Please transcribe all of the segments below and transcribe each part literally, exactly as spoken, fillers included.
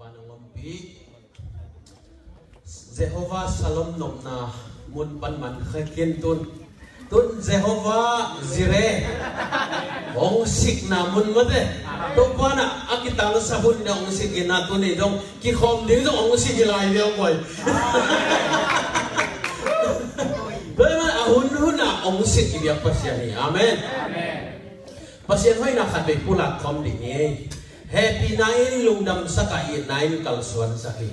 Nong ompih Jehovah Shalom nopna mun pan man kha khin tun. Tun Jehovah Jireh hong sikna mun mate. Topa na a kitang sa hun na hong sik ina tuni dong kikhawm ding dong hong sik i lai deuh koi. Tua man a hun hun a hong sik i biak Pasian hi. Amen. Pasian hoihna khat vei pulak khawm ding hi. Hehpihna in lungdamsak a, itna in kalsuansak hi.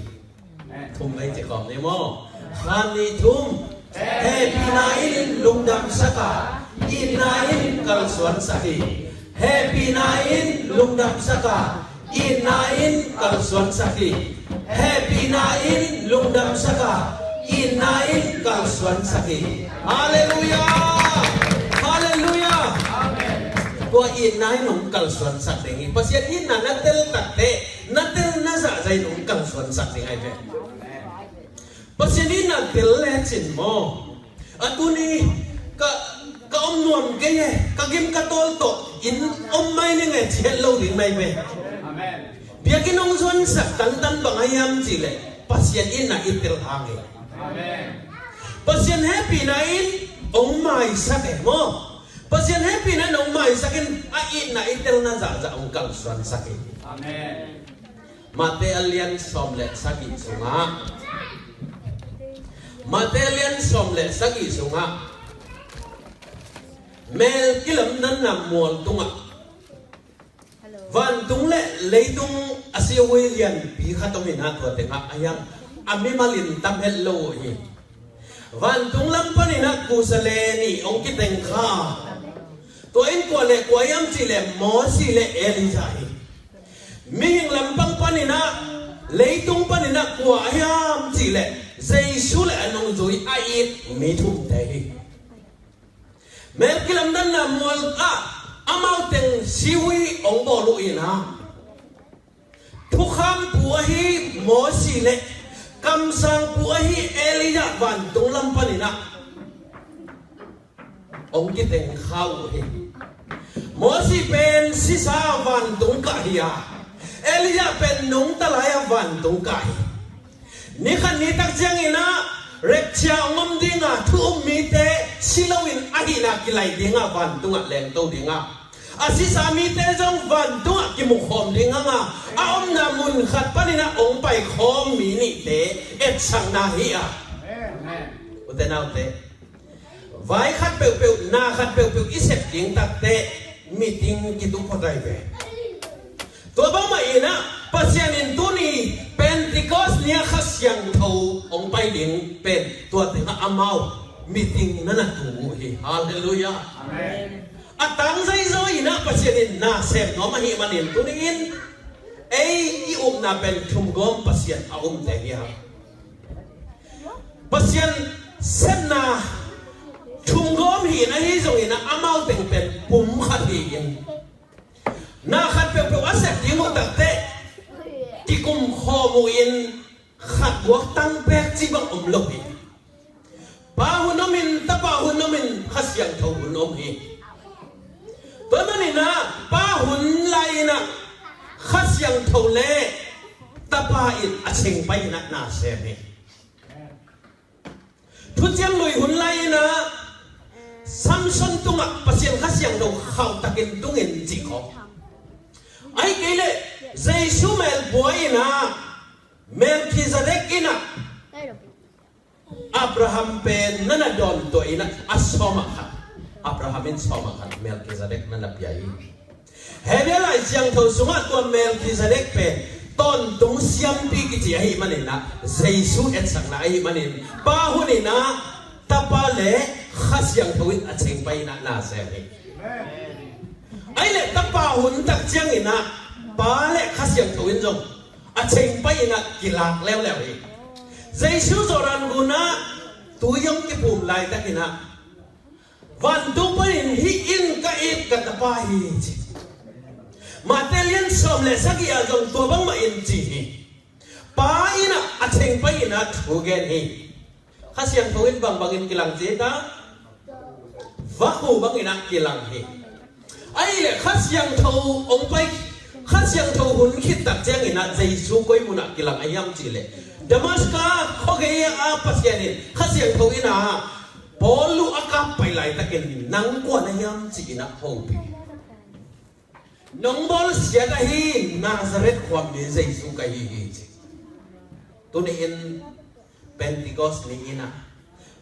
Thum vei ci khawm ni maw? Khat, nih, thum. Hehpihna in lungdamsak a, itna in kalsuansak hi. Hehpihna in lungdamsak a, itna in kalsuansak hi. Hehpihna in lungdamsak a, itna in kalsuansak hi. Halleluiah! Halleluiah! Tua itna in hong kalsuansak ding hi. Pasian itna na tel takte, na tel na zahzah in hong kalsuansak ding ahi ve. Pasian itna tel lecin maw? A tuni ka, ka om nuam kei e, ka gim ka tawl tawh in om mai ning e ci het lo ding mai ve. Biakinn hong zuansak tantan bang a hiam cihleh Pasian itna i tel hang hi. Pasian hehpihna in hong maisak e maw? Pasian hehpihna in hong maisak in a itna i telna zahzah hong kalsuansak hi. Mate a lian sawm le sagih sungah, Mate a lian sawm le sagih sungah mel kilamdanna mual tungah vantung le leitung a siahui lianpi khat om inah tua tengah a hiang a mimal in tam het lo uh hi. Vantung lam paninah kusa le nih hong kiteng kha. Tua in kua le kua hiam cihleh Mosi le Elijah hi. Mihing lampang paninah, leitung paninah kua a hiam cihleh Jesu le a nungzui a it mi thumte hi. Mel kilamdanna mual ah amau teng siahui hong bawl uh inah thukham pu ahi Mosi le kamsang pu ahi Elijah vantung lam paninah hong kiteng kha uh hi. Mosi pen sisa vantung kah hi a, Elijah pen nungta lai-a vantung kah hi. Ni khat nitak cianginah rapture hong om dinga thu um mite si loin ahihna kilai dinga vantungah lengto dinga a sisa mite zong vantungah kimukhawm ding hanga a omna mun khat paninah hong paikhawm mi nihte etsakna hi a. Ute naute, vai khat peuhpeuh, na khat peuhpeuh i sep ding takte meeting kituk phot ahi ve. Tua bangmah inah Pasian in tuni Pentecost ni-a Kha Siangtho hong pai ding pen tua tengah amau meeting na na tu uh hi. Halleluiah. A tangzaizaw inah Pasian in na sem nuam ahih manin tuni in ei i upna pen thumgawm Pasian a umte hi a. Pasian sepna thumgawm hi in ahi zongin amau teng pen pum khat hi in na khat peuhpeuh a sep ding uh takte kikum khawm uh in khat buak tang pek ci bang om lo hi. Pa hun om in, Tapa hun om in, Kha Siangtho hun om hi. Tua maninah Pa hun lai-inah Kha Siangtho le Tapa in a cheng pai inah na sem hi. Thuciam Lui hun lai-inah Samson tungah Pasian Kha Siangtho khauhtakin tungin cih khawng. Ahih kei leh Jesu melbuai inah Melkhizedek inah Abraham pen na na dawntuah inah a sawmah khat, Abraham in sawmah khat Melkhizedek na na pia hi. Hebrew Lai Siangtho sungah tua Melkhizedek pen tawntung siampi kici ahih maninah Jesu etsakna ahih manin Pa hun inah Tapa le Kha Siangtho in a cheng pai inah na sem hi. Ahih leh Tapa hun tak cianginah Pa le Kha Siangtho in zong a cheng pai inah kilak leuleu hi. Jesu Jordan gunah tui hong kiphum laitakinah vantung panin hih in ka it ka Tapa hi ci. Mate lian sawm le sagih ah zong tua bangmah in ci hi. Pa inah a cheng pai inah thu gen hi. Kha Siangtho in bangbangin kilang ci ta? Vakhu bangin ah kilang hi. Ahih leh Kha Siangtho hong pai, Kha Siangtho hun khit tak ciangin ah Jesu koi munah kilang a hiam cihleh, Damascus khuagei ah Pasian in Kha Siangtho in ah Paul uh a kap pai laitakin, "Nang kua na hiam?" ci-in ah hopih. "Nong bawlsiat ahi Nazareth khuami Jesu ka hi hi," ci. Tuni-in Pentecost ni-in ah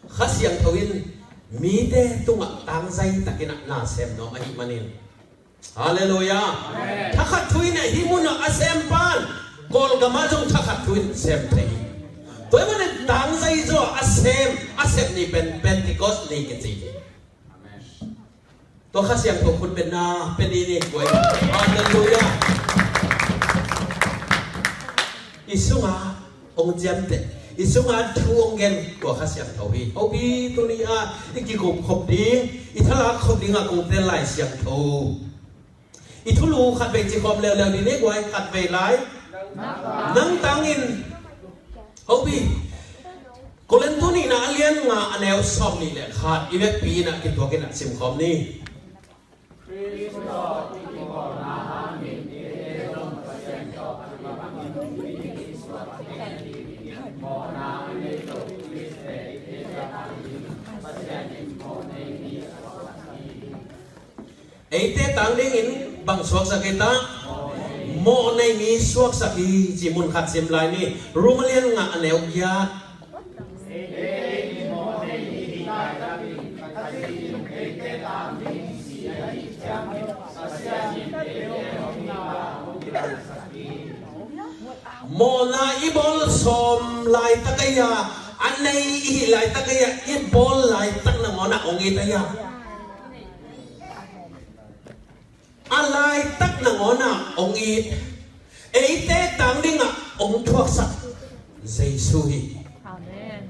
Kha Siangtho in mite tungah tangzai takin ah na sem nuam ahih manin, Halleluiah. Amen. Thakhat thu in ah hih munah a sem pan Kawlgamah zong thakhat thu in sem thei hi. Tua ahih manin tangzai zaw a sem, a sep ni pen Pentecost ni kici hi. Amen. Tua Kha Siangtho khut betna pia ni, ni guai. Halleluiah. I sungah hong ciamteh, i sungah thu hong gen tua Kha Siangtho hi. Hopih, tuni-ah i kikup khop ding, i thalak khop dingah kong tel Lai Siangtho, i thulu khatvei ci khawm leuleu ding ni guai, khatvei lai. Nang tangin, hopih, Korin nihna a lian nga a neu sawmnih le khat, i vekpi-in ah kituakin ah simkhawm ni. Eite tang dingin bang suaksak hi ta? Mawhnei mi suaksak hi, ci. Mun khat sim lai ni. Rom a lian nga a neu giat. Mawhna i bawl sawm laitak ahi a, a nei i hih laitak ahi a, i bawl laitak nangawnah hong it ahi a, a laitak nangawnah hong it, eite tang dingah hong thuaksak Jesu hi. Amen.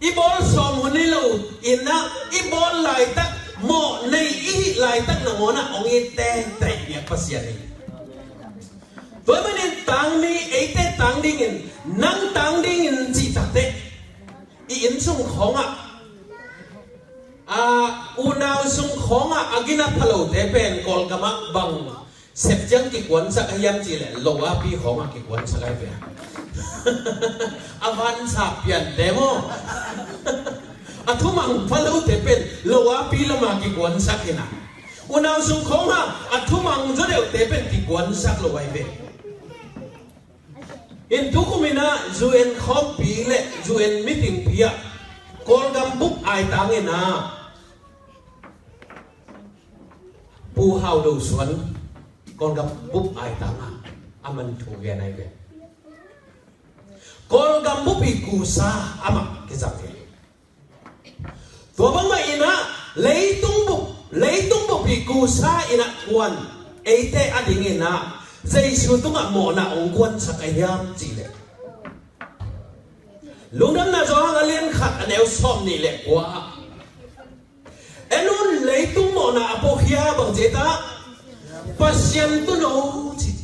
I bawl sawm hun hi lo in ah, i bawl laitak, mawhnei i hih laitak nangawnah hong it teitei biak Pasian hi. Tua ahih manin tang mi, eite tang dingin, nang tang dingin cih takteh, i inn sung khawngah, a, unau sung khawngah a gina phalote pen Kawlgamah bang sep ciang kikuansak a hiam cihleh, lo a pi khawngah kikuansak a hi ve. A vansa piante maw? A thumang phalote pen lo a pi lamah kikuansak hi na. Unau sung khawngah a thumang zaw deuhte pen kikuansak lo a hi ve. In tukum in ah U N khawmpi le U N meetingpi ah Kawlgam bup aitang in ah Pu Hau Do Suan Kawlgam bup aitang ah a man thu gen ahi ve. Kawlgam bup i kusa amah kizang hi. Tua bangmah in ah leitung bup, leitung bup i kusa in ah kuan, eite a ding in ah Jesu tungah mawhna hong kuansak a hiam cihleh, Lungdamna Johan a lian khat a neu sawmnih le kua ah, en un, leitung mawhna a puakhia bang ci ta? Pasian tun o ci.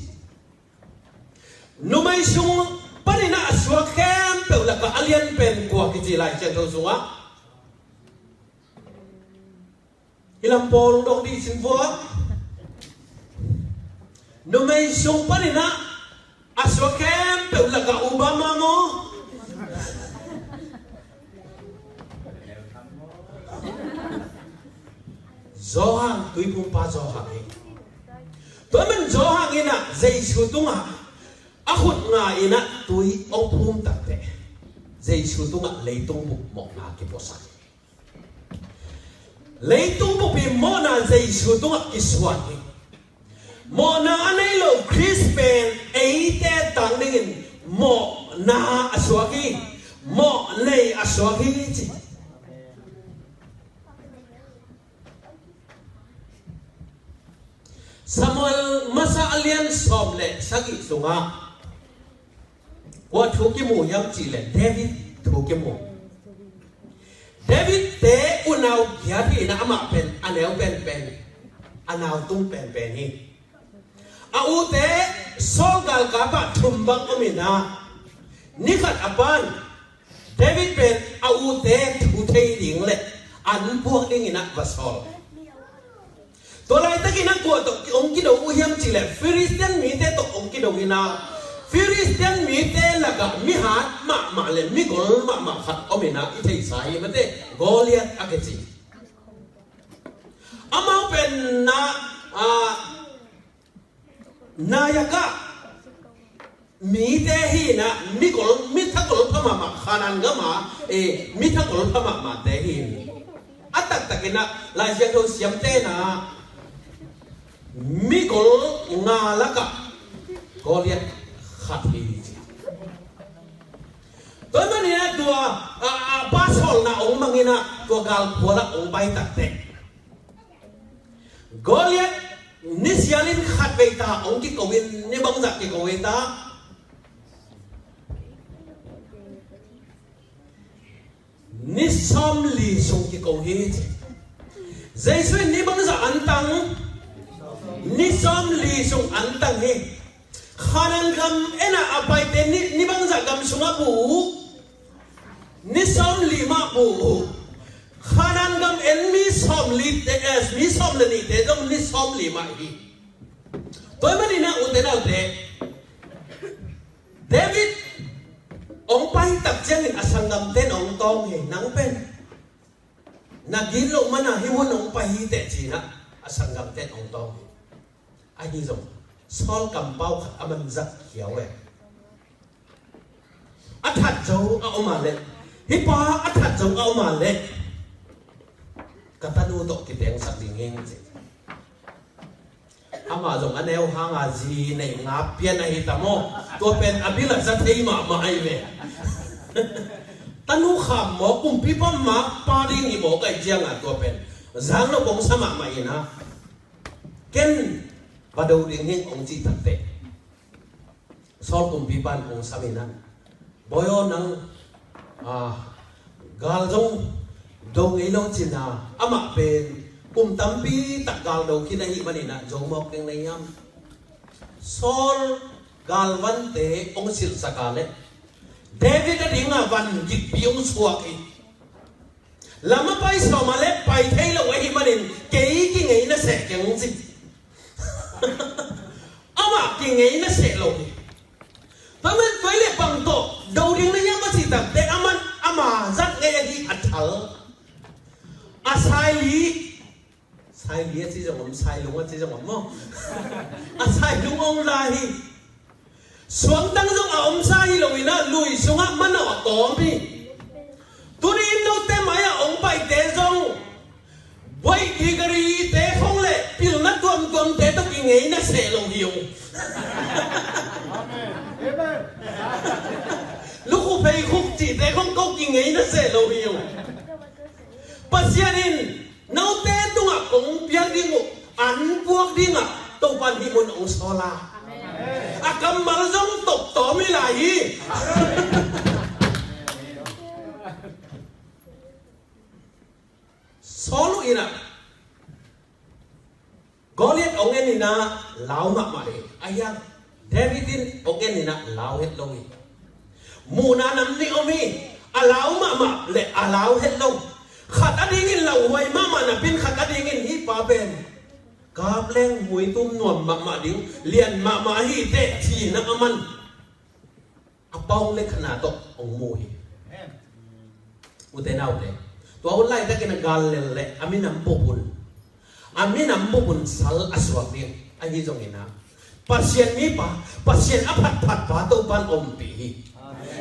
Numei sung panin ah a suak khempeuh lakah a lianpen kua kici Lai Siangtho sungah? Hi lam pawl dong dih sin vua. Numei sung panin ah a suak khempeuh lakah Obama maw? Johan, tuiphumpa Johan hi. Tua man Johan in ah Jesu tungah a khut nga in ah tui hong phum takteh, Jesu tungah leitung bup mawhna kipuasak hi. Leitung bup i mawhna Jesu tungah kisuan hi. Mawhna a nei lo Khrist pen eite tang dingin mawhna a suak hi. Mawhnei a suak hi ci. Samuel masa a lian sawm le sagih sungah kua thu kimu hiam cihleh David thu kimu. David te unau giat hi in ah amah pen a neu penpen, a nau tung penpen hi. A ute Saul galkapah thum bang om in ah, nikhat a pan David pen a ute thu thei ding le an puak dingin ah va sawl. Tua laitakin a kua tawh hong kido uh hiam cih leh Philistine mite tawh hong kido in ah, Philistine mite lakah mihat mahmah le migol mahmah khat om in ah, i theihsa hi mate, Goliath a kici. Amau pen na, ah, Nayakah mite hi in ah, migol, mi thagol pha mahmah, Khanaan gam a, eh, mi thagol pha mahmahte hi in. A taktakin ah Lai Siangtho siamte in ah migol nga lakah Goliath khat hi ci. Tua manin ah tua, a, a, pa sawlna hong mang in ah tua galkhual ah hong pai takteh Goliath ni sialin khatvei ta hong kiko in, ni bangzah kiko hi ta? Ni sawmli sung kiko hi ci. Jesu in ni bangzah antang? Ni sawmli sung antang hi. Khanaan gam en a a paite ni, ni bangzah gam sungah bu uh? Ni sawmli mah bu uh. Khanaan gam en mi sawmli te, eh, mi sawm le nihte zong ni sawmli mah hi. Tua manin ah ute naute, David hong pai tak ciangin a sanggamte in hong tawng hi, nang pen na gitloh man a hih mun hong pai hi teh ci in ah a sanggamte in hong tawng hi. Ahi zong Saul kampau khat a man zat khiau e. A that zo a om a leh, hih pa a that zo a om a leh ka tanu tawh kitengsak ding hi ci. Amah zong a neu hang a zi neih nga pian ahi ta maw? Tua pen a bil a za thei mahmah ahi ve. Tanu kham maw, kumpipa mah pa ding hi maw, kai ciang a tua pen zang lo kong sa mahmah in ah, ken va do ding hi ong cih takteh Saul kumpipa in hong sam in ah, Bawi aw, nang, ah, gal zong do ngei lo cin a, amah pen kum tampi tak gal do khin ahih manin ah zo mawk ding na hiam? Saul galvante hong silhsak a leh David a ding a van gikpi hong suak hi. Lam a pai sawm a leh pai thei lo ahih manin kei kingei na seh keng ci. Amah kingei na seh lo hi. Tua man tua hi leh bang tawh do ding na hiam a cih takteh, aman ama zat ngei ahi a thal. A saili, saili a ci zong om, sailung a ci zong om maw? A sailung ong la hi. Suangtang zong a omsa hi lo in ah, lui sungah manawh a kawm hi. Tuni in note mai-ah ong paite zong buaih degree-te khong le pilna tuamtuamte tawh kingei na seh lo hi ung. Amen. Amen. Lukhu pheikhuk cihte khong ko kingei na seh lo hi ung. Pasian in note tungah kong piak ding uh an puak dingah Topa in hih mun ong sawl a, a kammal zong tawptawm hi lai hi. Saul uh in ah Goliath ong en in ah lau mahmah hi. Ahi hang David in ong en in ah lau het lo hi. Muhna nam nih om hi. A lau mahmah le a lau het lo. Khat a dingin lauhuai mahmah napi-in khat a dingin hih pa pen kap leng muitum nuam mahmah ding, lian mahmah hi teh ci-in ah aman a paung le khana tawh ong mu hi. Ute naute, tua hun laitakin a gal lel le a minam bup un, a minam bup un sal a suak ding. Ahi zongin ah Pasian mipa, Pasian a phatphat pa Topa in ompih hi.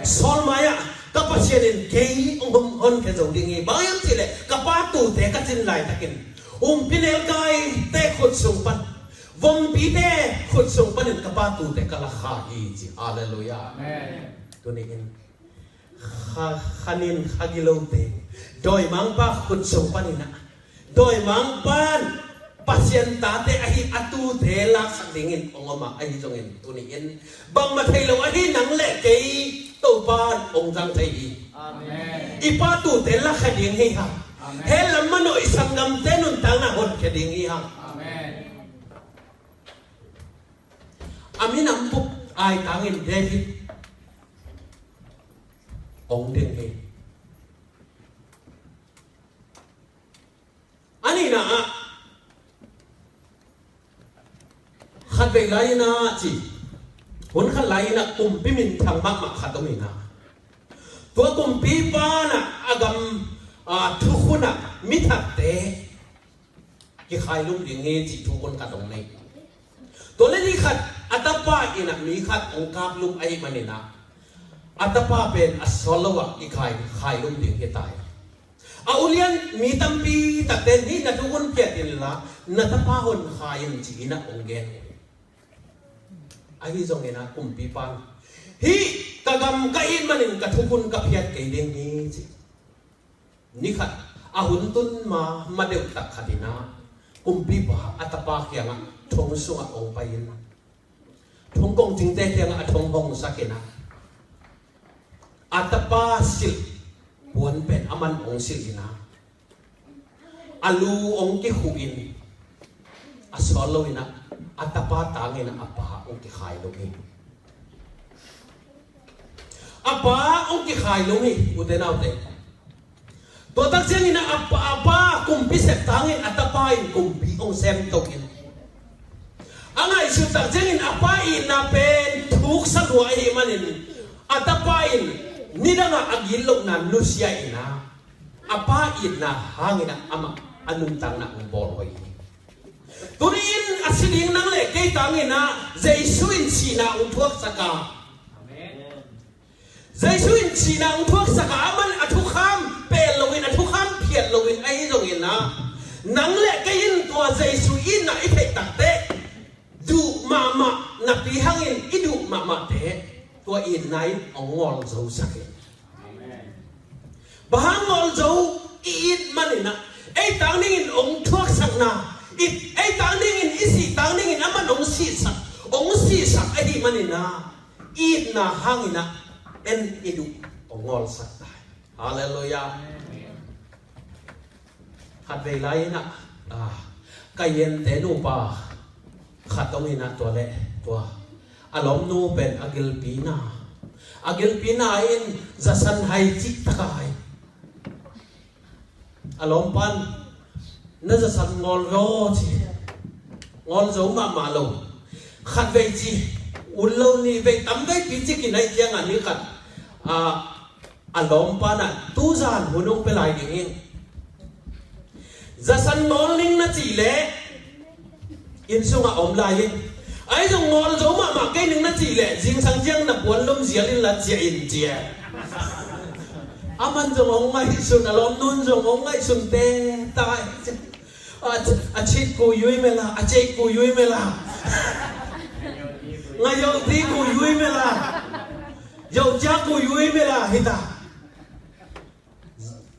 Saul mai-ah ka Pasian in kei hong honkhia zo ding hi. Bang hiam cih leh ka pa tuute ka cin laitakin humpinelkaite khut sung pan, vompite khut sung panin ka pa tuute ka lakha hi ci. Halleluiah. Amen. Tuni in kha, khanin kha gilote dawimangpa khut sung panin ah, dawimangpa in Pasian tate ahi a tuute laksak dingin ong om a, ahi zongin tuni in bangmah thei lo ahi nang le kei Topa in ong zang thei hi. Amen. I pa tuute lakhia ding hi hang. Amen. Hell lam manawh i sanggamte nuntakna honkhia ding hi hang. Amen. A minam bup aitangin David ong ding hi. A nihna ah Khat lai-in ah ci, hun khat lai-in ah kumpi minthang mahmah khat om in ah, tua kumpipa in ah a gam, aa, thukhun ah mi thatte kikhailum ding hi cih thukhun khat hong nei. Tua leh ni khat a tapa in ah mi khat hong kaplum ahih manin ah, a tapa pen a sawt lo ah kikhai, khailum ding hi ta hi. A ulian mi tampi takte in, "Hih na thukhun phiat inla na tapa hong khai in," ci-in ah hong gen. Ahi zongin ah kumpipa in, "Hih ka gam ka it manin ka thukhun ka phiat kei ding hi," ci. Ni khat a hun tun ma, ma deuh tak khat in ah kumpipa a tapa kiangah thong sungah hong pai in, thong kongcingte kiangah a thong hong sak in ah, a tapa silh puan pen aman hong silh in ah, a lu hong kikhuh in, a sawt lo in ah a tapa tangin ah a pa hong kikhailum hi. A pa hong kikhailum hi, ute naute. Tua tak ciangin ah a pa, a pa kumpi sep tangin a tapa in kumpi hong sem to in, a ngaihsut tak ciangin a pa itna pen thuk sa lua ahih manin, a tapa in nidangah a gitlohna nusia in ah, a pa itna hangin ah amah a nuntakna hong bawl hoih hi. Tuni-in a si ding nang le kei tangin ah Jesu in sihna hong thuaksak a, Jesu in sihna hong thuaksak a, aman a thukham pel loin, a thukham phiat loin, ahi zongin ah nang le kei in tua Jesu itna i theih takteh, duh mahmah napi hangin i duh mahmahte tua itna in hong ngawl zo sak hi. Bang hang ngawl zo? I it manin ah, ei tang dingin hong thuaksakna, i, ei tang dingin, i sih tang dingin aman hong sihsak, hong sihsak ahih manin ah, itna hangin ah en i duh hong ngawlsak ta hi. Halleluiah. Khatvei lai-in ah, ah, ka yente nupa khat om in ah, tua leh tua a lawmnu pen a gilpi na, a gilpi na in zasan hai cih tak a hai. A lawmpa in, "Na zasan ngawl zaw," ci. Ngawl zo mahmah lo. Khatvei ci, ut lo ni vei, tam veipi ci kinaih ciangah ni khat, ah, a lawmpa in ah, "Tuzan hun hong pia lai ding hi. Zasan ngawl ning na cih leh inn sungah om lai hi. Ahi zong ngawl zo mahmah kei ning na cih leh zingsang ciang na puan lum zial inla ciah in," ci a. Aman zong hong ngaihsun, a lawmnu in zong hong ngaihsun te ta hi. A, a cit ku yui mela, a cei ku yui mela, nga yauh ti ku yui mela, yauh cia ku yui mela hi ta.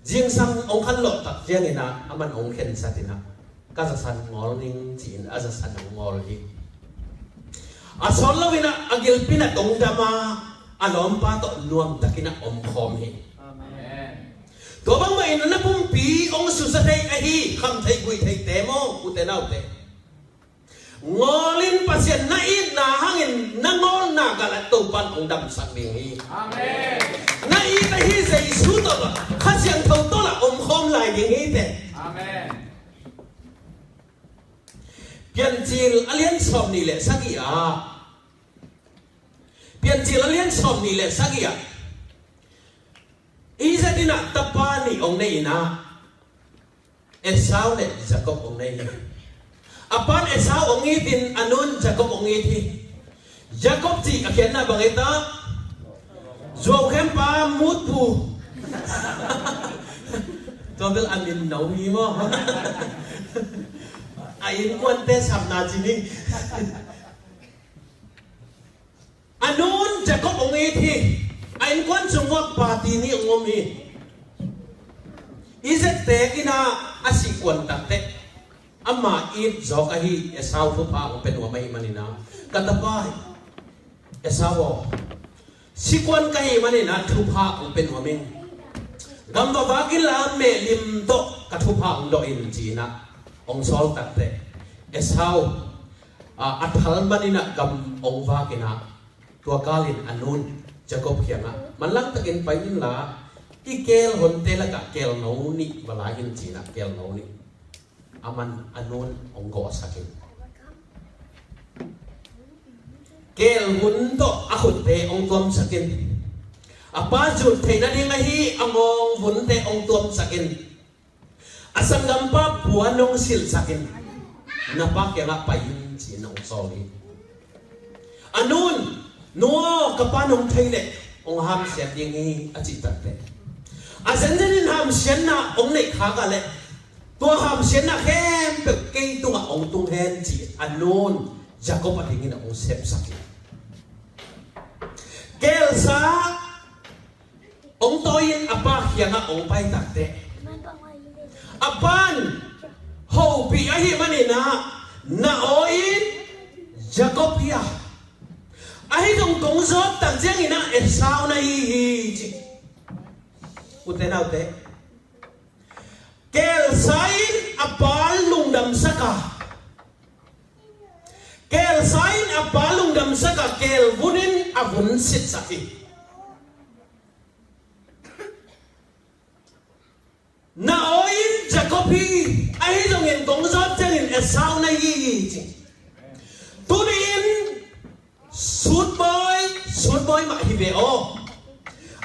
Zingsang hong khanlawh tak ciangin ah, aman hong khensat in ah, "Ka zasan ngawl ning," ci-in a zasan hong ngawl hi. A sawt lo in ah, a gilpi in ah tong dam a, a lawmpa tawh nuam takin ah om khawm hi. Amen. Tua bangmah in na pumpi hong susia thei ahi, kham thei guih theite maw, ute naute. Ngawl in, Pasian na itna hangin na ngawlna gah ah Topa in hong damsak ding hi. Amen. Na it ahi Jesu tawh lah, Kha Siangtho tawh lah omkhawm lai ding hi teh. Amen. Piancil a lian sawmnih le sagih ah, Piancil a lian sawmnih le sagih ah, Isaac in ah tapa nih hong nei in ah, Esau le Jacob hong nei hi. A pa'n Esau hong it in, a nu'n Jacob hong it hi. Jacob cih a khiatna bang hi ta? Zuaukhempa mutpu. Tua bel a min no hi maw. A innkuante sapna ci ni. A nu'n Jacob hong it hi. A innkuan sung uah pa ti nih hong om hi. Isaac teek in ah a sih kuan takteh, ama it zawk ahi Esau thupha hong pia nuam ahih manin ah, "Ka tapa Esau aw, sih kuan ka hih manin ah thupha hong pia nuam ing. Gamva vak inla mehlim tawh ka thupha hong dawh in," ci-in ah hong sawl takteh, Esau, a, a thal manin ah gam hong vak in ah, tua kalin a nu'n Jacob kiangah, "Manlang takin pai inla, i keel honte lakah keelno nih va la in," ci-in ah keelno nih aman a nu'n hong gawhsak in. Keel vun tawh a khutte hong tuamsak in. A pa zut theih nading ahi a ngawng vunte hong tuamsak in. A sanggampa puan hong silhsak in. Na pa kiangah pai in ci-in hong sawl hi. A nun, nu aw, ka pa nong thei leh hong hamsiat ding hi a cih takteh, a zenzen in hamsiatna hong neih khak a leh tua hamsiatna khempeuh kei tungah hong tung hen ci-in a nun Jacob a dingin hong sepsak hi. Keelsa hong tawi in a pa kiangah hong pai takteh, a pan hopih ahih manin ah na aw in Jacob hi a, ahi zong kong zawt tak ciangin ah Esau na hi hi ci. Ute naute, keelsa in a pa lungdamsak a, keelsa in a pa lungdamsak a, keel vun in a vun sitsak hi. Na aw in Jacob hi, ahi zongin kong zawt ciangin Esau na hi hi ci. Tuni in sutbawi, sutbawi mah hi ve aw.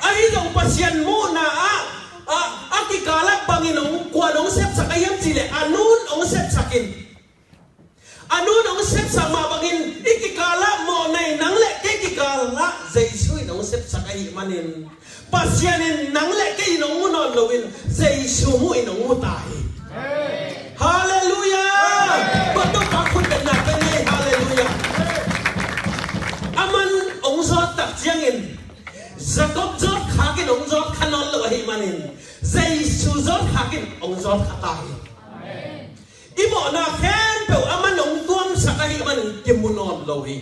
Ahi zong Pasian muhna ah, ah, a kikalah bangin hong, kuan hong sepsak a hiam cih leh a nun hong sepsak in. A nun hong sepsak mah bangin i kikalah mawhnei nang le kei kikalah Jesu in hong sepsak ahih manin Pasian in nang le kei in hong mu nawn loin Jesu muh in hong mu ta hi. Halleluiah! Tua tawh ka khut beng na pe ngei, halleluiah! Aman hong zawt tak ciangin Jacob zawt khakin hong zawt kha nawn lo ahih manin Jesu zawt khakin hong zawt kha ta hi. I mawhna khempeuh aman hong tuamsak ahih manin kimu nawn lo hi.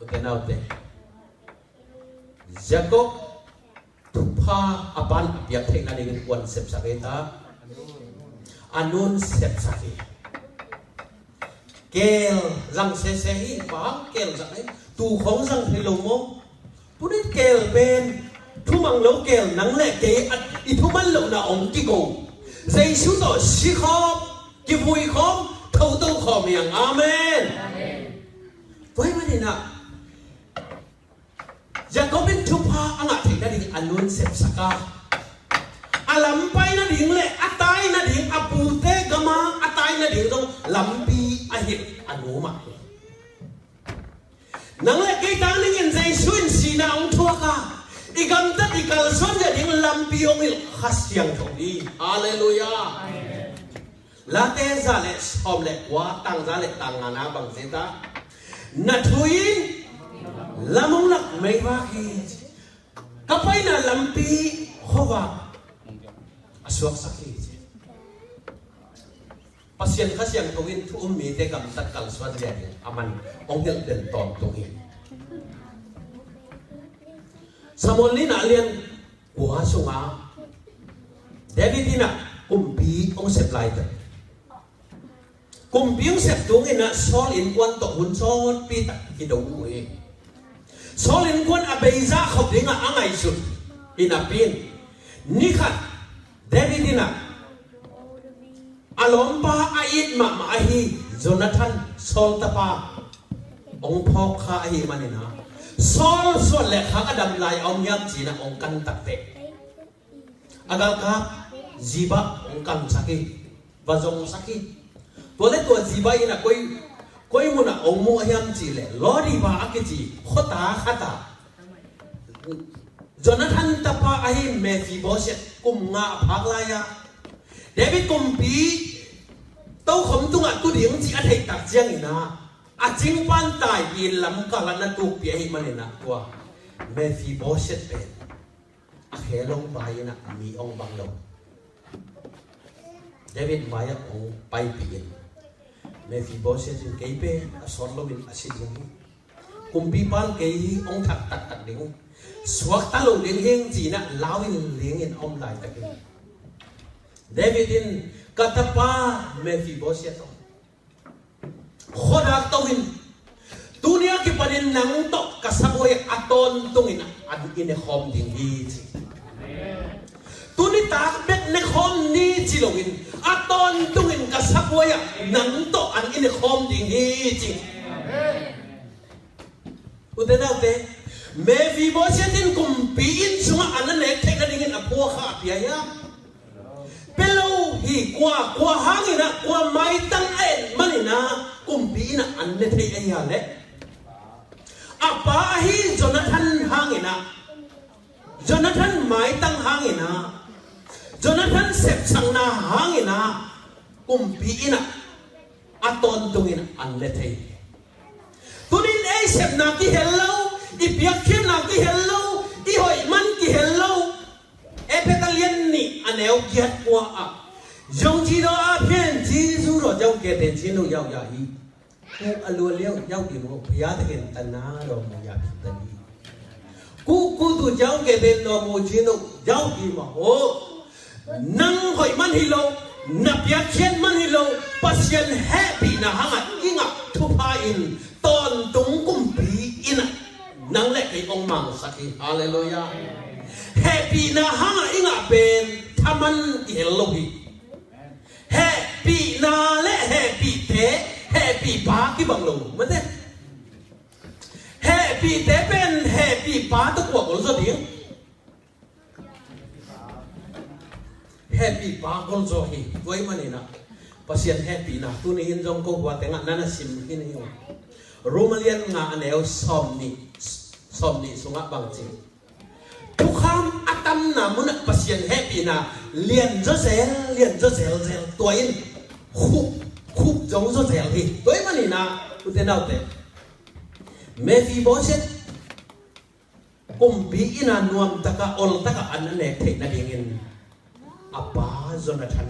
Ute naute, Jacob thupha a pan a piak theih nadingin kuan sepsak ei ta? A nun sepsak hi. Keel zang sese hi, pa keel zang ei. Tu khong zang thei lo maw? Tuni keel pen thumang lo keel nang le kei a i thuman lohna hong kigo. Jesu tawh si khawm, kivui khawm, thoto khawm hi hang. Amen. Tua ahih manin ah Jacob in thupha a ngah theih nading a nun sepsak a, a lam pai nading le a tai nading, a pute gama a tai nading zong lampi a hilh a nu mah hi. Nang le kei tang dingin Jesu in sihna hong thuak a, i gamtat i kalsuan nading lampi hong hilh Kha Siangtho hi. Halleluiah. Late za le sawm le kua, tang za le tang ngana bang ci ta? Na thu in lam hong lak meivak hi. Ka paina lampi khuavak a suaksak hi ci. Pasian Kha Siangtho in thu um mite gamtat kalsuan lianin a man hong hilh den tawntung hi. Samuel nihna a lian kua sungah David in ah kumpi hong sep lai teh. Kumpi hong sep tungin ah Saul innkuan tawh hun sawtpi tak kido uh hi. Saul innkuan a beizah khop dingah a ngaihsut hi napi in, ni khat David in ah a lawmpa a it mahmah ahi Jonathan, Saul tapa, hong phawk kha ahih manin ah Saul suan le khak a dam lai a om hiam ci-in ah hong kan takteh, a galkap Ziba hong kansak hi, va zongsak hi. Tua le tua Ziba in ah koi, koi munah hong mu a hiam cih leh Lo-debar a kici khuata khatah Jonathan tapa ahi Mephibosheth kum nga a phak lai-ah David kumpi tokhom tungah tu ding cih a theih tak ciangin ah a cingpan taipi in lamkal ah na tukpih ahih manin ah tua Mephibosheth pen a khe long pai in ah mi hong bang lo. David mai-ah hong paipih in, Mephibosheth in kei pen a sawt loin a si ding hi. Kumpipa in kei hi hong thak taktak ding hi. Suakta lo ding hi ing ci-in ah lau in ling in a om laitakin David in, ka tapa Mephibosheth aw, khuadak to in. Tuni a kipanin nang tawh ka sabuai a tawntungin an i nekhawm ding hi ci. Tuni tak bek nekhawm ni ci loin A tawntungin ka sabuai ah nang tawh an i ne khawm ding hi, ci. Ute naute, Mephibosheth in kumpi inn sungah an a nek theih nadingin a phuakha a pia hi a. Pia lo hi. Kua, kua hangin ah, kua maitang a et manin ah kumpi inn ah an ne thei ahi a leh, a pa ahi Jonathan hangin ah, Jonathan maitang hangin ah, Jonathan sepsakna hangin ah kumpi inn ah a tawntungin an ne thei. Tunin ei sepna kihel lo, i piakkhiatna kihel lo, i hoih man kihel lo. Efesa lian nih a neu giat kua ah, ယုံကြည်သောအားဖြင့် ကျေးဇူးတော်ကြောင့် ကယ်တင်ခြင်းသို့ ရောက်ရ၏။ ကိုယ်အလိုအလျောက် ရောက်သည်မဟုတ်၊ ဘုရားသခင် သနားတော်မူရာ ဖြစ်သတည်း။ ကိုယ်ကုသိုလ်ကြောင့် ကယ်တင်တော်မူခြင်းသို့ ရောက်သည်မဟုတ်။ Nang hoih man hi lo, na piakkhiat man hi lo, Pasian hehpihna hangah i ngah thupha in tawntung kumpi inn ah nang le kei hong mangsak hi. Halleluiah. Hehpihna hangah i ngah pen thaman i hel lo hi. Hehpihna le hehpihte, hehpihpa kibang lo mate. Hehpihte pen hehpihpa tawh kua golzaw ding? Hehpihpa golzaw hi. Tua ahih manin ah Pasian hehpihna tuni in zong ko hua tengah na na sim khin hi ung. Rom a lian nga a neu sawm nih, sawm nih sungah bang ci? Thukham a tamna munah Pasian hehpihna lian zawzel, lian zawzel zel. Tua in khup, khup zong zawzel hi. Tua ahih manin ah ute naute, Mephibosheth kumpi inn ah nuamtakah, oltakah an a nek theih nadingin a pa Jonathan,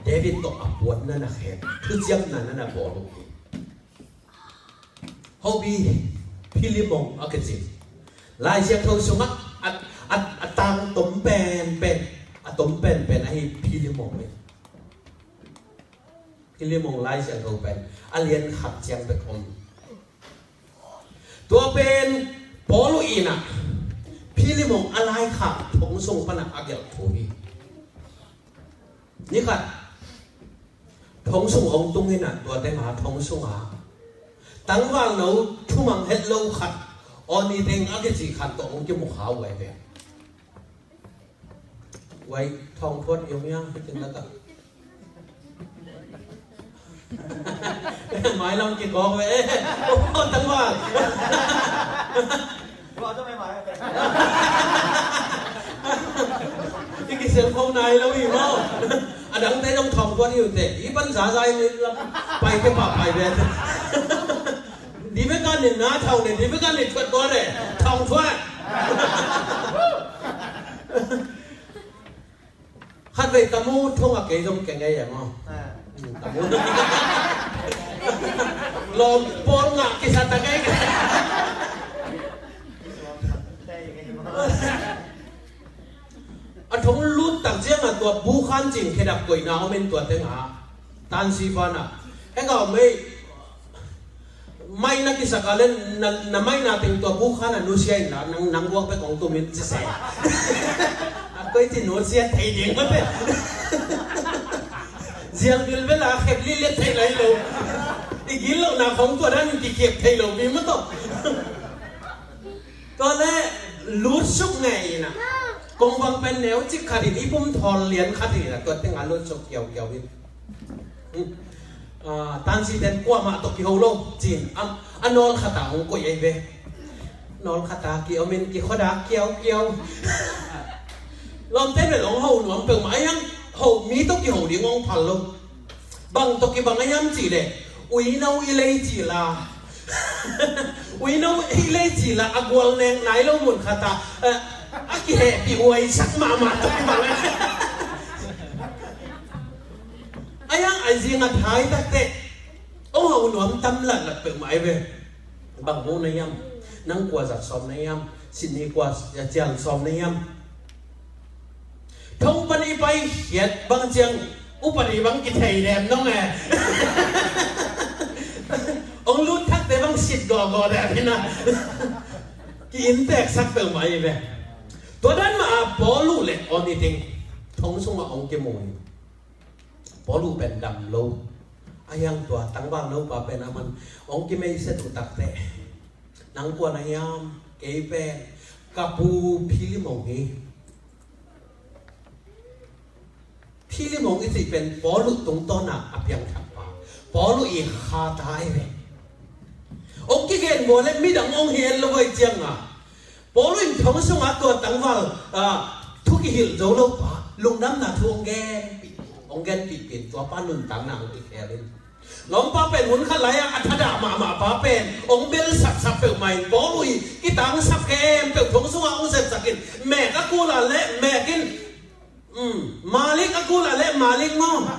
David tawh a puan na na khen, thuciamna na na bawl uh hi. Hobi Philemon a kici. Lai Siangtho sungah a, a, a tang tom penpen, a tom penpen ahi Philemon hi. Philemon Lai Siangtho pen a lian khat ciang bek om. Tua pen Paul in ah Philemon a laikhak thong sung panah a gelh thu hi. Ni khat thong sung hong tung in ah, tua teng ah thong sungah tangvalno thumang het lo khat, aw ni teng a kici khat tawh hong kimu kha uh ai ve. Wai, thong thuat i om hiam, hih teng lakah? Mailam kikawk ve. Oh, tangval. I kiselkho nai lo hi maw? A dangte dong thong thuat hi uh teh. I pan zazai ni lam pai ke pa pai ve. Di bek a ni na thong ne, di bek a ni thuat ko le thong thuat. Khatvei ka mu thong a kei zong kei ngei e maw? Ka mu. Lawm pawl ngah kisa ta kei. A thong lut tak ciangah tua bu khan cing khedap koihna om in tua tengah tansi pana. Heng a om ei. Mai na kisak a le na, na mai na teng tua bu khan a nusia inla nang, nang guak bek hong tum in ci se. A koi ci nusia thei ding mate. Zial bilbel a khep lillet thei lai lo. I gil lo na khong tua dan in kikhep thei lo bi maw tawh. Tua le lutsuk ngei ina. Kong bang pen neu cik khat in i pum thawl lian khat ina tua tengah lutsuk kiaukiau in. Hmm. Ah, tansi ten kuamah tawh kiho lo cin a, a nawl khata hong koih ei ve. Nawl khata ki omin ki khoda kiaukiau. Lawmte bel hong ho nuam peuhmah a hiang ho mi tawh kiho ding hong phal lo. Bang tawh kibang a hiam cihleh uino i lei cihla uino i lei cihla a gual nek nai lo mun khata, eh, a kihehpih uaisak mahmah tawh kibang a hiam. A hiang a zing a thai takte ong hau nuam tam latlat peuhmah ei ve. Bang mu na hiam? Nang kua zat sawm na hiam? Sini kua cial sawm na hiam? Thong pan i pai khiat bang ciang upadi bang kithei dem nong e. Ong lut thakte bang sit gawgaw dem hina. Ki inntek sak peuhmah ei ve. Tua dan mah a Paul uh le aw ni teng thong sungah ong kimu hi. Paul uh pen dam lo. A hiang tua tangval nopa pen a man hong kimeiset uh takteh, nang kua na hiam? Kei pen ka pu Philemon hi. Philemon i cih pen Paul uh tungtawn a piangthak pa, Paul uh i khata ahi ve. Hong kigen bawl le midang hong hi en lo vai cianga, Paul uh in thong sungah tua tangval, ah, thu kihilh zo lo pa lungdamna thu hong genpih, hong genpih pen tua pa nuntakna hong kikhel in. Lawmpa pen hun khat lai-ah a thadah mahmah pa pen hong belsaksak peuhmah in Paul uh i kitangsak khempeuh thong sungah hong sepsak in, mek a kul ah le mek in, um, malik a kul ah le malik maw?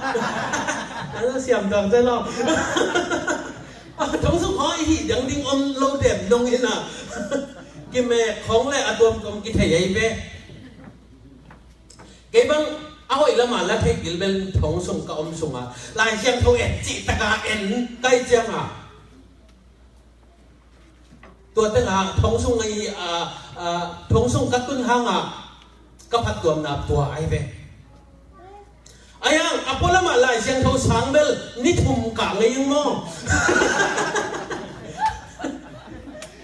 A lo siam tuang zel lo. A thong sung khawng i hih dang ding om lo dem nong in a, kimek khawng le a tuamtuam kithei ahi ve. Kei bang a hoih lamah la thei gilbel thong sung ka om sungah Lai Siangtho et cih taka en kai cianga, tua tengah thong sung ahi, a, a, thong sung ka tun hangah ka phattuamna tua ahi ve. A hiang a pualamah Lai Siangtho sang bel ni thum kah ngei ing maw?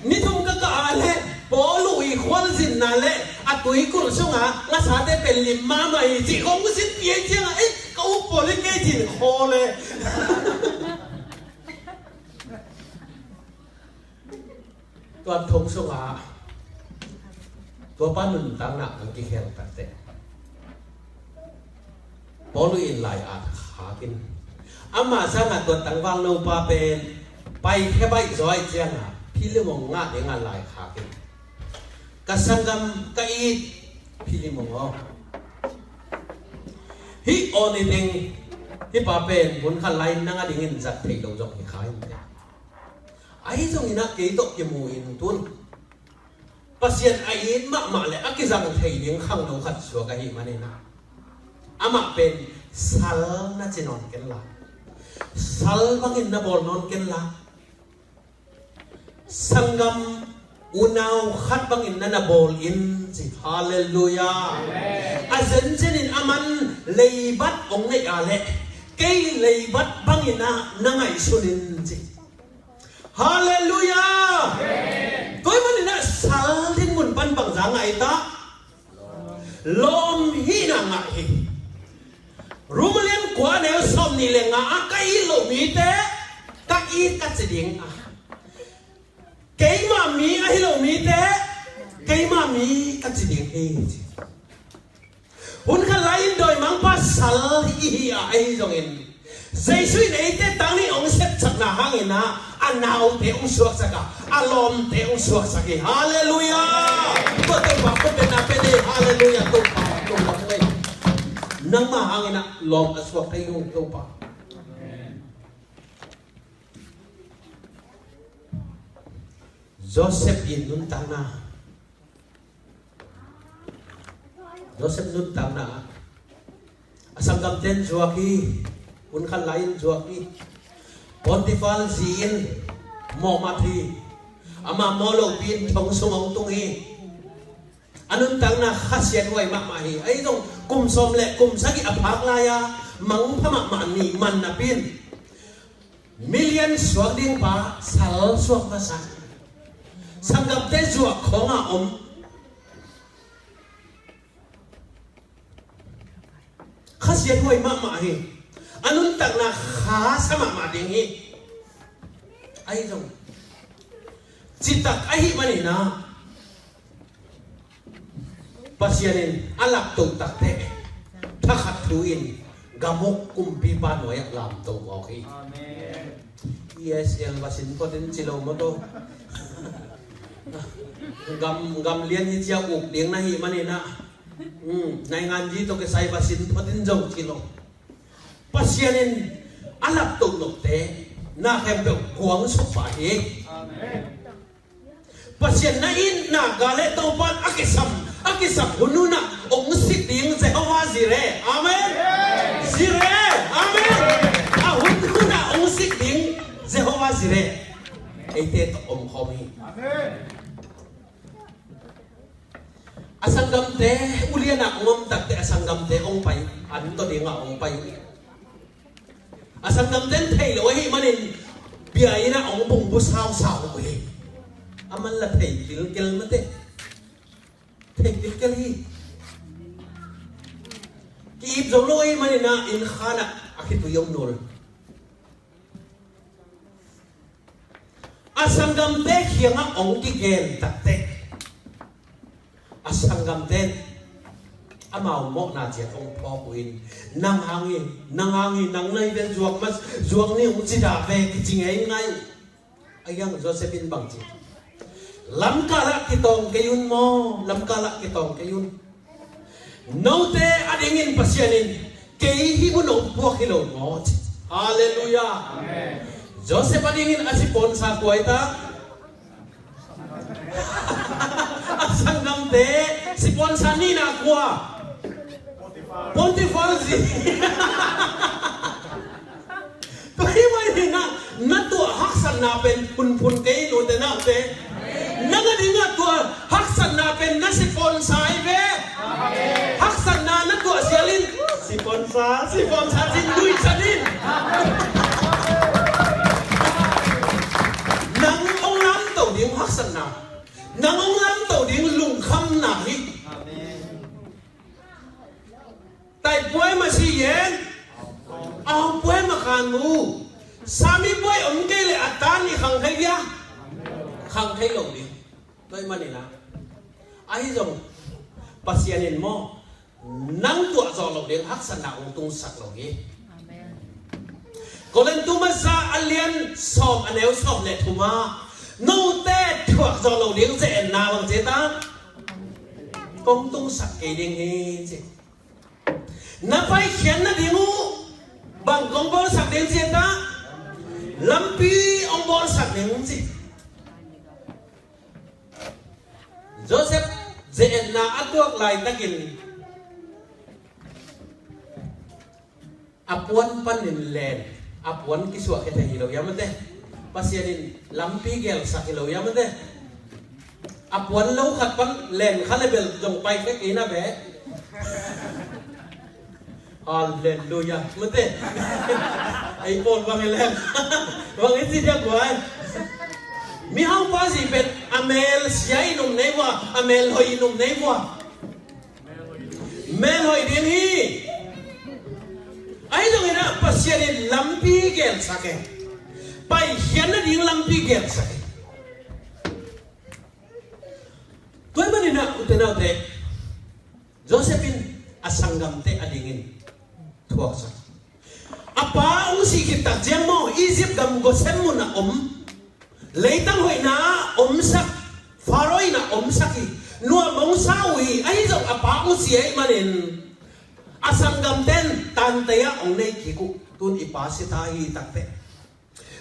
Ni thum ka kah a le Paul uh i khualzinna le a tuikulh sungah ngasate pen lim mahmah hi cih kong zin piai ciangah, ei, ka uk Paul i kei cin khaw le. Tua thong sungah tua pa nuntakna hong kikhel takteh Paul in lai at khakin, ama sangah tua tangval nopa pen paikhia baih zaw ahih ciangah Philemon ngah dingah lai khakin, ka sanggam ka it Philemon aw, hih aw ni ding hih pa pen hun khat lai-in nang a dingin zat thei lo zong hi kha in teh. Ahi zongin ah kei tawh kimu in tun Pasian a it mahmah le a kizang thei ding khangno khat suak ahih manin ah, amah pen sal na ci nawn kenla, sal bangin na bawl nawn kenla, sanggam unau khat bangin na na bawl in ci. Halleluiah. A zenzenin a man leibat hong neih a leh kei leibat bangin ah na ngaihsun in ci. Halleluiah. Tua ahih manin ah sal dinmun pan bangza ngah i ta? Lawm hihna ngah hi. Rom a lian kua a neu sawmnih le nga ah ka it loh mite ka it ka ci ding a, keimah mi ahi lo mite keimah mi ka ci ding hi. Hun khat lai-in dawimangpa sal i hi a, ahi zongin Jesu in eite tangin hong sepsakna hangin ah a naute hong suaksak a, a lawmte hong suaksak hi. Halleluiah. Tua Topa khutbetna pe ni. Halleluiah. Topa, Topa, Topa, nangmah hangin ah lawm a suak thei hong Topa. Joseph in nuntakna, Joseph nuntakna ah a sanggamten zuak hi. Hun khat lai-in zuak hi. Potifar zi in mawhmat hi. Amah mawh lopi in thong sung hong tung hi. A nuntakna khasiathuai mahmah hi. Ahi zong kum sawm le kum sagih a phak lai-a mangpha mahmah nih man napi in, million suak ding pa sal suak masa, sanggamte zuak khawngah om. Khasiathuai mahmah hi. A nuntakna khasa mahmah ding hi. Ahi zong citak ahih manin ah Pasian in a laptoh takteh thakhat thu in gamuk kumpipa nuai-ah lamtoh mawk hi. Amen. E S L va sin phot in ci lo maw to. Gam, gam lian hi cia uk ding na hih manin ah, um, naingan ji tawh kisai va sin phot in zong ci lo. Pasian in a laptoh nopte na khempeuh kuang suk pah hi. Amen. Pasian na itna gah le Topa in a kisam, a kisam hun hunah hong sik ding Jehovah Jireh. Amen. Jireh. Amen. A hun hunah hong sik ding Jehovah Jireh eite tawh omkhawm hi. Amen. A sanggamte ulianah hong om takteh a sanggamte hong pai uh, an tawh dingah hong pai uh. A sanggamten thei lo ahih manin bia inn ah hong bungbu sausau uh hi. A man la thei kilkel mate. Thei kilkel hi. Ki-ip zo lo ahih manin ah inn khan ah a khitui om nul. A sanggamte kiangah hong kigen takteh, a sanggamte in amau mawhna ciat hong phawk uh in, nang hang hi, nang hang hi, nang na hi ven, zuak mas, zuak ni, hong ci dah ve, kici ngeingai uh. A hiang Joseph in bang ci? Lamkal ah kitawng kei un maw, lamkal ah kitawng kei un. Note adingin Pasian in kei hih mun hong puak hi lo maw ci. Halleluiah. Amen. Joseph adingin a sponsor kua hi ta? A sanggamte sponsor nihna kua? Potifar zi. Tua hi mai hi na, na tuah haksatna pen phunphun kei, note naute. Nang a dingah tua haksatna pen na sponsor hi ve. Haksatna na tuah sial in sponsor, sponsor cin duih san in. Nang hong lamto ding haksatna, nang hong lamto ding lungkhamna hi. Taipuai mah si yen, aupuai mah khan mu. Samipuai om kei leh a tan i khang thei dia? Khang thei lo ding. Tua ahih manin ah, ahi zong Pasian in maw, nang tuah zawh loh ding haksatna hong tungsak lo hi. Amen. Korintu masa a lian sawm, a neu sawm le thum ah, note thuak zawh loh ding ze-etna bang ci ta? Kong tungsak kei ding hi ci. Na paikhiat nading uh bang kong bawlsak ding ci ta? Lampi hong bawlsak ding ci. Joseph ze-etna a tuak laitakin a puan panin len, a puan kisuah khia thei hi lo hiam mate. Pasian in lampi gelsak hi lo hiam mate. A puan lo khat pan len kha le bel zong pai khia kei na ve. Halleluiah. Mate. Ei pawl bang i lem, bang i ci diak guai. Mihaupa zi pen a mel sia i num nei vua, a mel hoih i num nei vua. Mel hoih ding hi. Ahi zongin ah Pasian in lampi gelsak e. Paikhiat nading lampi gelsak e. Tua ahih manin ah ute naute, Joseph in a sanggamte adingin thuaksak. A pa hong sih khit tak ciang maw, Egypt gam Goshen mun ah om, leitang hoihna ah omsak, Pharaoh inn ah omsak hi. Nuam hong sa uh hi. Ahi zong a pa hong si ahih manin a sanggamte in tantei ah hong nei kik uh. Tun i pa si ta hi takteh,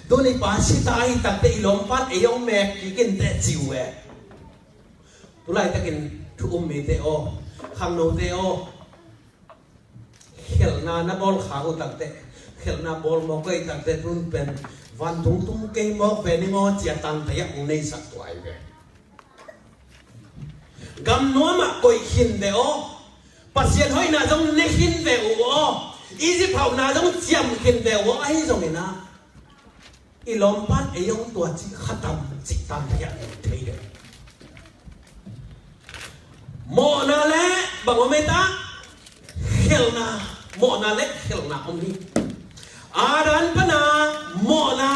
tun i pa si ta hi takteh i lawmpan ei hong mek kik inteh ci uh e. Tulaitakin thu um mite aw, khangnote aw, khelhna na bawl khak uh takteh, khelhna bawl mawk uh takteh, tun pen vantung tung kei mawk ve ning aw ci-a tantei ah hong neisak tuai ve. Gam nuamah koih khin ve aw, Pasian hoihna zong ne khin ve uh aw, Egypt hauhna zong ciam khin ve uh aw, ahi zongin ah i lawmpan ei hong tua cih khatam cih tantei ah thei deuh. Mawhna le bang om ei ta? Khelhna. Mawhna le khelhna om hi. Adam pana mawhna,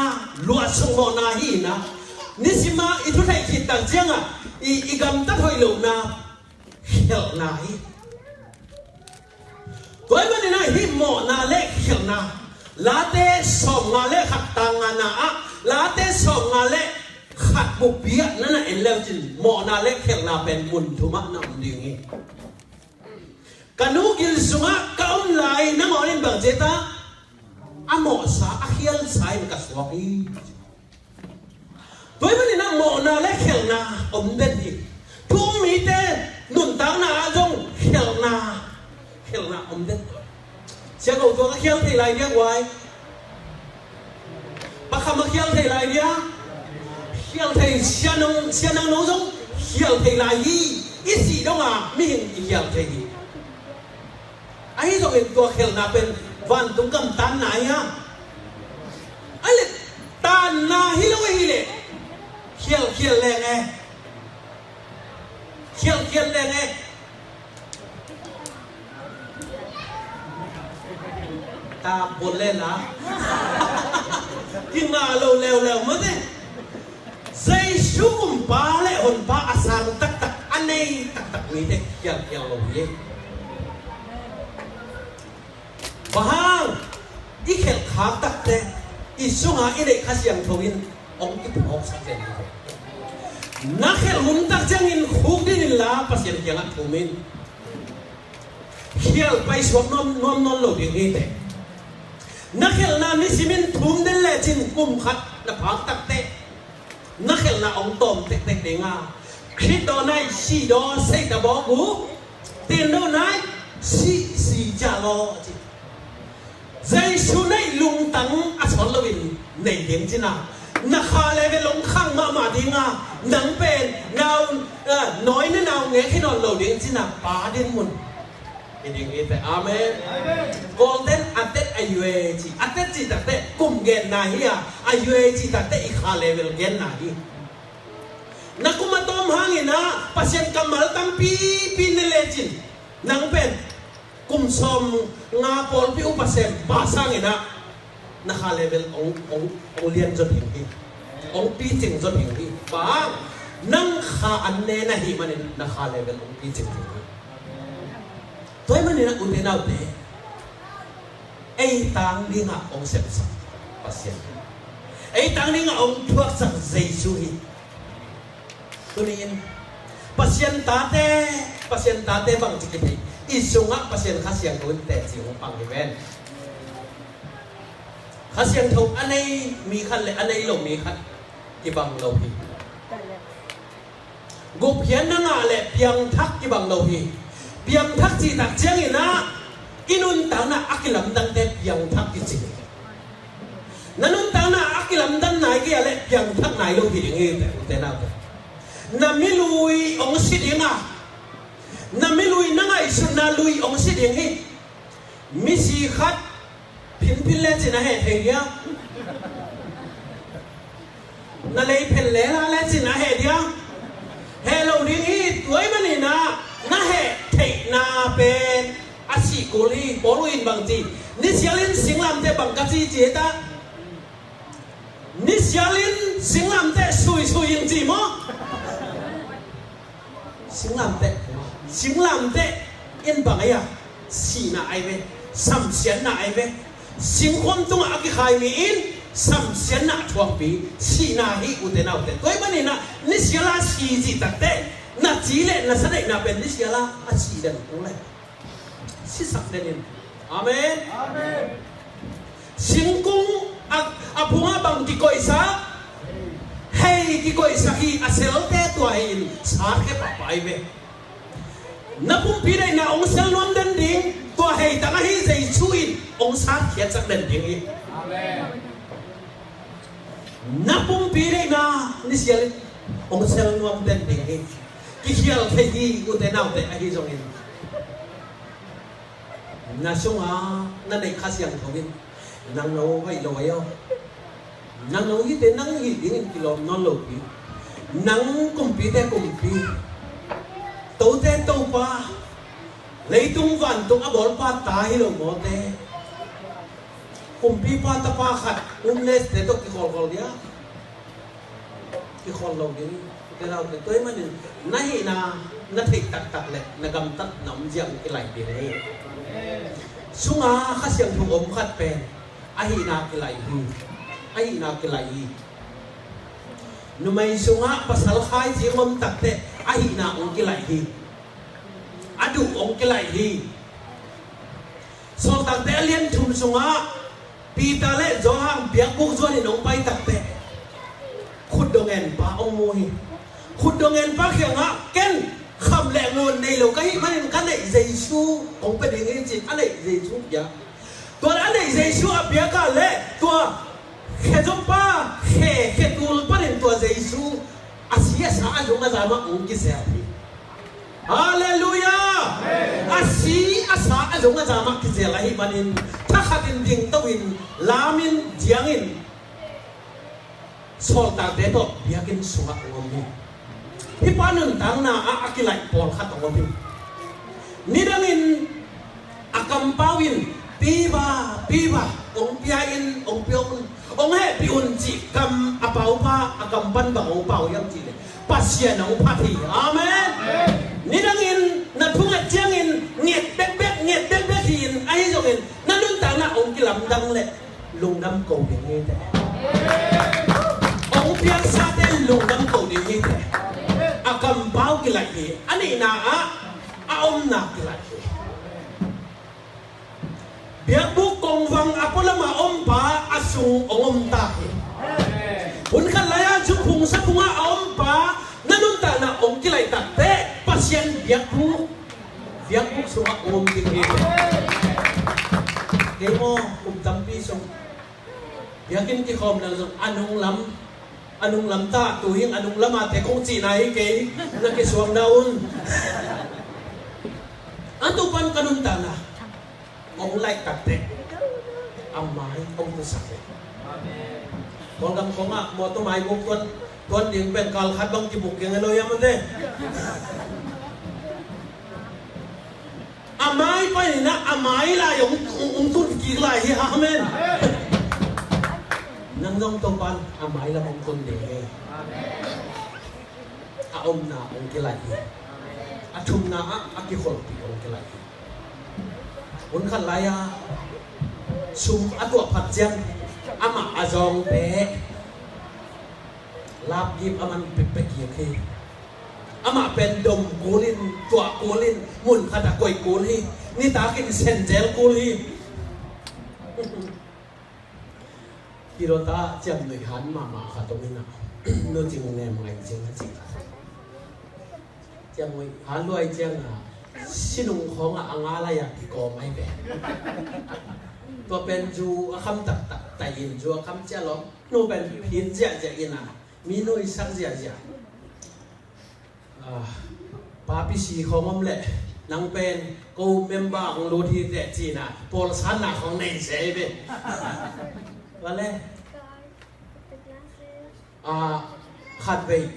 luahsuk mawhna hi na. Nisim ah i thu theih khit tak ciangah i, i gamtat hoih lohna khelhna hi. Tua ahih manin ah hih mawhna le khelhna, Late sawmnga le khat tang ngana ah, Late sawmnga le khat buppi ah na na en le uh cin, mawhna le khelhna pen mun thum ah na om ding hi. Ka nu gil sungah ka om lai nangawn in bang ci ta? A mawhsa, a khialsa in ka suak hi. Tua ahih manin ah mawhna le khelhna om den hi. Thu um mite nuntakna ah zong khelhna, khelhna om den. Sia Ko Tuang a khial thei lai dia guai? Pa Kham a khial thei lai dia? Khial thei. Sia Nang, Sia Nang No zong khial thei lai hi. I sih dong a mihing i khial thei hi. Ahi zongin tua khelhna pen vantung gam tanna hi a. Na hi lo ahih leh khialkhial leng e. Khialkhial leng e. Ta bol le la. Kingah lo leuleu mate. Jesu kumpa le honpa a sang taktak, a nei taktak mite khialkhial lo hi. Bang hang i khelh khak takte, i sunga i neih Kha Siangtho in hong kiphawksak zen hi. Na khelh hun tak ciangin khukdin inla Pasian kiangah thum in. Khial paisuak nuam, nuam nawn lo ding hi teh. Na khelhna nisimin thum den lecin kum khat na phak takte, na khelhna hong tawm tektek ding a, Khrih dawn nai si daw sei ta bawk uh, tin dawn nai si, si cia law ci. Jesu neih lungtang a sawt loin nei ding cina, na kha level hong khang mahmah ding a, nang pen nau, eh, nawi na nau ngek hi nawn lo ding cina, Pa din mun hi ding hi teh. Amen. Kawlten a tet a yue ci, a tet ci takte kum genna hi a, a yue ci takte i kha level genna hi. Na kum a tawm hangin ah Pasian kammal tampipi ne lecin, nang pen kum sawm nga pawlpi upa sem pa sangin ah na kha level hong, hong, hong lian zot hing hi. Hong picing zot hing hi. Bang, nang kha an ne na hih manin na kha level hong picing hing hi. Tua ahih manin ah ute naute, ei tang dingah hong sepsak Pasian hi. Ei tang dingah hong thuaksak Jesu hi. Tuni-in Pasian tate, Pasian tate bangci kithei, i sungah Pasian Kha Siangtho in teci hong pang hi ven. Kha Siangtho a nei mi khat le a nei lo mi khat kibang lo hi. Gupkhiatna ngah le piangthak kibang lo hi. Piangthak cihtak ciangin ah i nuntakna a kilamdangte piangthak kici hi. Na nuntakna a kilamdang nai kei a leh piangthak nai lo hi ding hi teh, ute naute. Na milui hong si ding a, na milui na ngaihsutna lui hong si ding hi. Misi khat phinphin lecin a heh thei dia? Na lei phen lela lecin a heh dia? Heh lo ding hi. Tua ahih manin ah na heh theihna pen a sih kul hi. Paul in bang ci? Nisialin singlamteh bang ka ci ci hi ta. Nisialin singlamteh suisui in ci maw? Singlamteh, singlamteh in bang ahi a, sihna ahi ve, samsiatna ahi ve. Singkhuam tungah a kikhai mi in samsiatna a thuakpi, sihna hi, ute naute. Tua ahih manin ah nisiala si cih takte, na ci le na sadeihna pen nisiala a si den kul lai. Sisak den in. Amen. Amen. Singkung a, a phungah bang kikoihsak? Hei kikoihsak hi. A selte tua hei in sat khia pahpah hi ve. Na pumpi deihna hong sel nuam den ding tua hei tang ahi Jesu in hong sat khiatsak den ding hi. Amen. Na pumpi deihna nisial in hong sel nuam den ding hi. Kikhial thei hi, ute naute, ahi zongin na sunga na neih Kha Siangtho in nang no hoih lo ahi aw. Nang no hite nang hih dingin kilawm nawn lo pi. Nang kumpite kumpi, tote Topa, leitung vantung a bawlpa ta hi lo mawte. Kumpipa tapa khat homeless te tawh kikholkhol dia? Kikhol lo ding. Ute naute, tua ahih manin na hihna na theih taktak le na gamtatna om ziah uh kilai ding hi. Sunga Kha Siangtho om khat pen a hihna kilai hi. A hihna kilai hi. Numei sungah pasal khaici om takteh a hihna hong kilai hi. A duh hong kilai hi. Sawltakte a lian thum sungah Peter le Johan biakbuk zuanin hong pai takteh khutdong enpa hong mu hi. Khutdong enpa kiangah, ken kham le ngun nei lo ka hih manin ka neih Jesu hong pia ding hi, ci-in a neih Jesu pia. Tua a neih Jesu a piak a leh tua khe zompa, khe, khe tul panin tua Jesu a si a sa a zung a za mah hong kizel hi. Halleluiah! A si a sa a zung a za mah kizel ahih manin thakhatin dingto in, lamin, ziangin sawltakte tawh biakinn sungah hong om hi. Hih pa nuntakna ah a kilaih pawlkhat hong om hi. Nidangin a kampau in piba, piba, hong pia in, hong pia un, hong hehpih un cih kam a paupa a kam pan bang hong pau hiam cih leh Pasian hong phat hi. Amen. Nidangin na thunget ciangin nget bekbek, nget bekbek hi in, ahi zongin na nuntakna hong kilamdang leh lungdam ko ding hi teh. Hong piaksate lungdam ko ding hi teh. A kampau kilaih hi. A nihna ah a omna kilaih hi. Biakbuk kongvang a pualam a ompa a sung hong om ta hi. Hun khat lai-a zu phung sa phungah a ompa na nuntakna hong kilaih takteh Pasian biakbuk, biakbuk sungah hong om ding hi. Kei maw, kum tampi sung biakinn kikhawm nang zong a nunglam, a nunglam ta, tu hing a nunglam a te kong cihna hi kei, na kisuang na un. A Topan ka nuntakna hong laih takteh a mai hong tusak hi. Kawlgam khawngah mawtaw mai buk tuan, tuan ding pen kal khat bang kibuk keng hi lo hiam a te. A mai panin ah a mai lai hong, hong, hong tun kik lai hi. Amen. Nang zong Topan a mai lam hong tun ding hi. A omna hong kilaih hi. A thumna ah a kikholhpih hong kilaih hi. Hun khat lai-a sum a tuah phat ciang amah a zawngte lapgim a man pekpek hi. Amah pen dom kul in, tuah kul in, mun khat a koih kul hi. Nitakin senzel kul hi. Pilota ciamnuih han mahmah khat om in ah, Nu Cing Nem ngai ciang a cih ciamnuih han luai ciang a, sinung khawngah a nga lai-a kikawm ai ve. Tua pen zu a kham taktak tai in, zu a kham ciah lawm. Nu pen phin ziahziah in a, mi nuihsak ziahziah. Ah, papi si khawng om leh nang pen ko member hong lut hi teh ci-in ah, pawlsanna khawng nei se hi ve. Vale. Ah, khatvei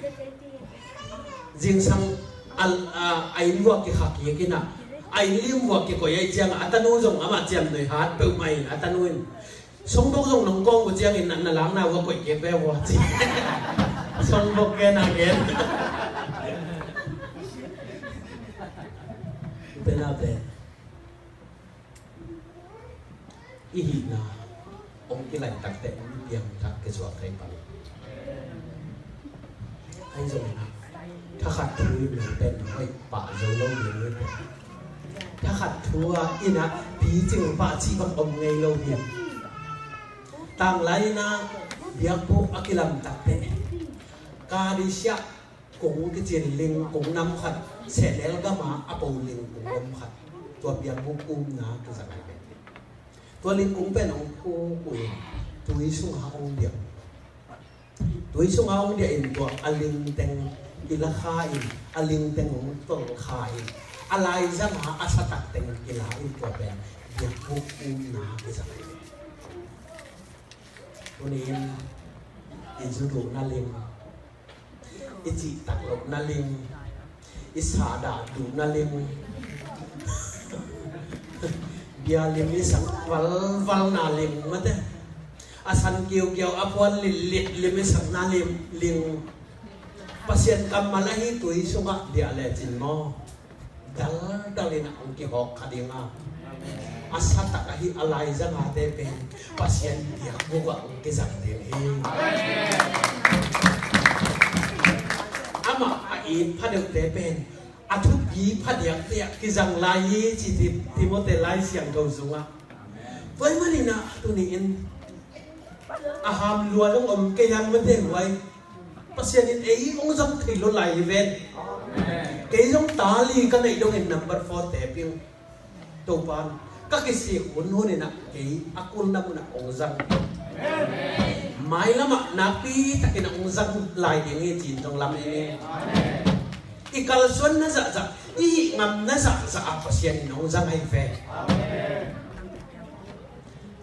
zingsang a, a, a inn vuah kikhak kik in ah, a inn lim vuah kikoih ahih ciangah a tanu zong amah ciamnuih hat peuhmah in, a tanu in, "Songbok zong nong kawng uh ciangin na, na lakna uh a koih kik ve uh," a ci. Songbok gen a gen. Ute naute, i hihna hong kilaih takteh mi piangthak kisuak thei pah. Ahi zongin ah, thakhat thu in mi pen hoih pah zo lo ding hi. Thakhat thu ah in ah picing pah cih bang om ngei lo hi. Tanglai in ah biakbuk a kilam takteh Kadisha kung kici in, ling kung nam khat, Sehnel gam a a po ling kung nam khat, tua biakbuk umna kizang hi. Tua ling kung pen hong phuk uh in tui sungah hong diah. Tui sungah hong diah in tua a ling teng kila kha in, a ling teng hong tol kha in, a laizang a a satak teng kila in, tua pen biakbuk umna kizang hi. Tuni in i zu duhna ling, i cihtak lohna ling, i sahdah duhna ling, bia lim i sak valvalna ling mate, a san kiukiau a puan litlit lim i sakna ling, ling. Pasian kammal ahi tui sungah diah lecin maw, daldal in a hong kihawk kha ding a, a satak ahi a laizang a te pen Pasian biakbuk ah hong kizang ding hi. Amah a it pha deuhte pen a thupi pha diakte ah kizang lai hi ci Ti-, Timote Lai Siangtho sungah. Tua ahih manin ah tuni in a ham lua zong om kei hang mate huai. Pasian in ei hong zang thei lo lai hi ven. Kei zong ta li ka neih dongin number four te ping. Topan ka kisik hunhun in ah kei a kulna mun ah hong zang. Mailam ah nakpi takin ah hong zang lai ding hi ci-in zong lam ing. I kalsuan na zahzah, i hih ngam na zahzah ah Pasian in hong zang ahi ve.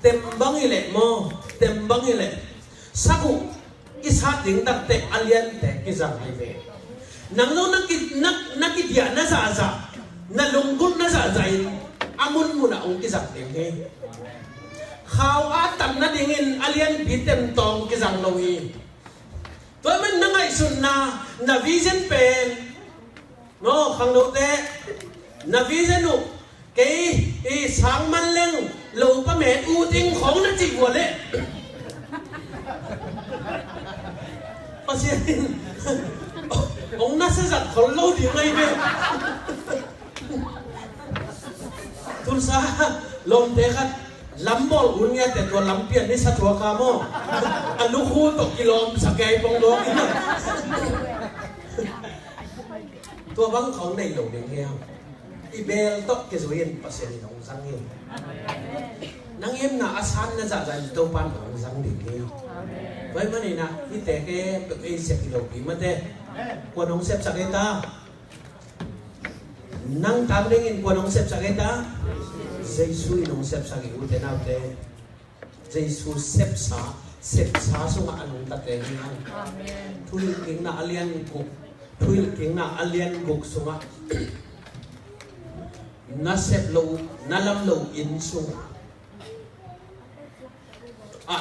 Tem bang hi leh maw, tem bang hi leh, saguh i sat ding takteh a liante kizang hi ve. Nang lo na ki, na, na kidiah na zahzah, na lunggulh na zahzah in a munmun ah hong kizang ding hi. Khau a tan nadingin a lianpi temtawng kizang lo hi. Tua man na ngaihsutna, na vision pen, no, khangnote, na vision uh, kei i sang man leng lo pa met uh ding khong na cih vua leh, Pasian in hong na sa zat khol lo ding ngai ve. Tulsa lawmte khat lam bawl un ngiate, tua lampi a ni sa tua ka maw, a lukhu tawh kilawm sa kei pong dawng in. Tua bang khong nei lo ding hiam? I beel tawh kizui in Pasian in hong zang hi. Nang himna a san na zahzah in Topa in hong zang ding hi. Tua ahih manin ah hihte khempeuh ei sep hi lopi mate. Kuan hong sepsak ei ta? Nang tang dingin kuan hong sepsak ei ta? Jesu in hong sepsak hi, ute naute. Jesu sepsa, sepsa sungah a nungtate hi hang. Amen. Thuhilhkikna a lian guk, Thuhilhkikna a lian guk sungah na sep lo, na lam lo inn sungah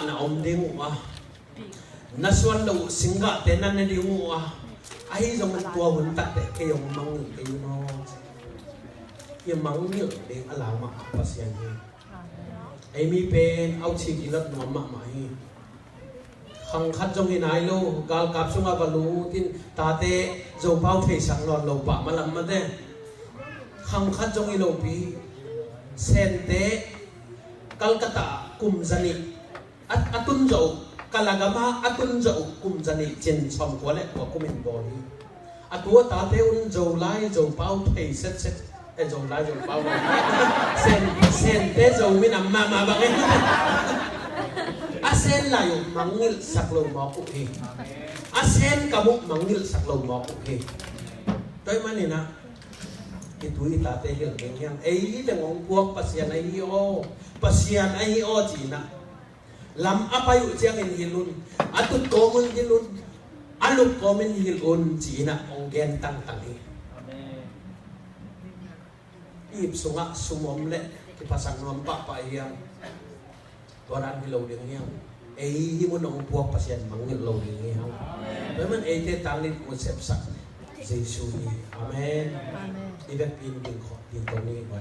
na om ding uh a, na suan lo uh singgahte na ne ding uh a, ahi zongin tua hun takteh kei hong mangngilh kei un aw. I mangngilh ding a lau mah Pasian hi. Ei mi pen auchik i lot nuam mahmah hi. Khang khat zong hi nai lo, galkap sungah va lut in tate Zopau theisak nawn lo pah malam mate. Khang khat zong hi lopi. Sente Calcutta ah kum zanih a, a tun zawh uh, Kalagama a tun zawh uh kum zanih cin sawmkua le kua kumin bawl hi. A tu a tate un Zolai Zopau thei setset. E, Zolai Zopau. Sen, Sente Zomi nam mahmah bang e. A Sen lai uh mangngilhsak lo mawk uh hi. A Sen kam uh mangngilhsak lo mawk uh hi. Tua ahih manin ah i tu i tate hilh ding hiam? Ei hi teng hong puak Pasian ahi aw, Pasian ahi aw ci-in ah lam a pai uh ciangin hilh un, a tut kawmin hilh un, a lup kawmin hilh un ci-in ah hong gen tangtang hi. Amen. I ip sungah sum om leh kiphasak nuam pahpah hiam? Tua dan hi lo ding hiam? Ei hih mun hong puak Pasian mangngilh lo ding hi hang. Amen. Tua ahih man eite tangin hong sepsak Jesu hi. Amen. Amen. I vekpi in ding khawh, ding khawh ni vai.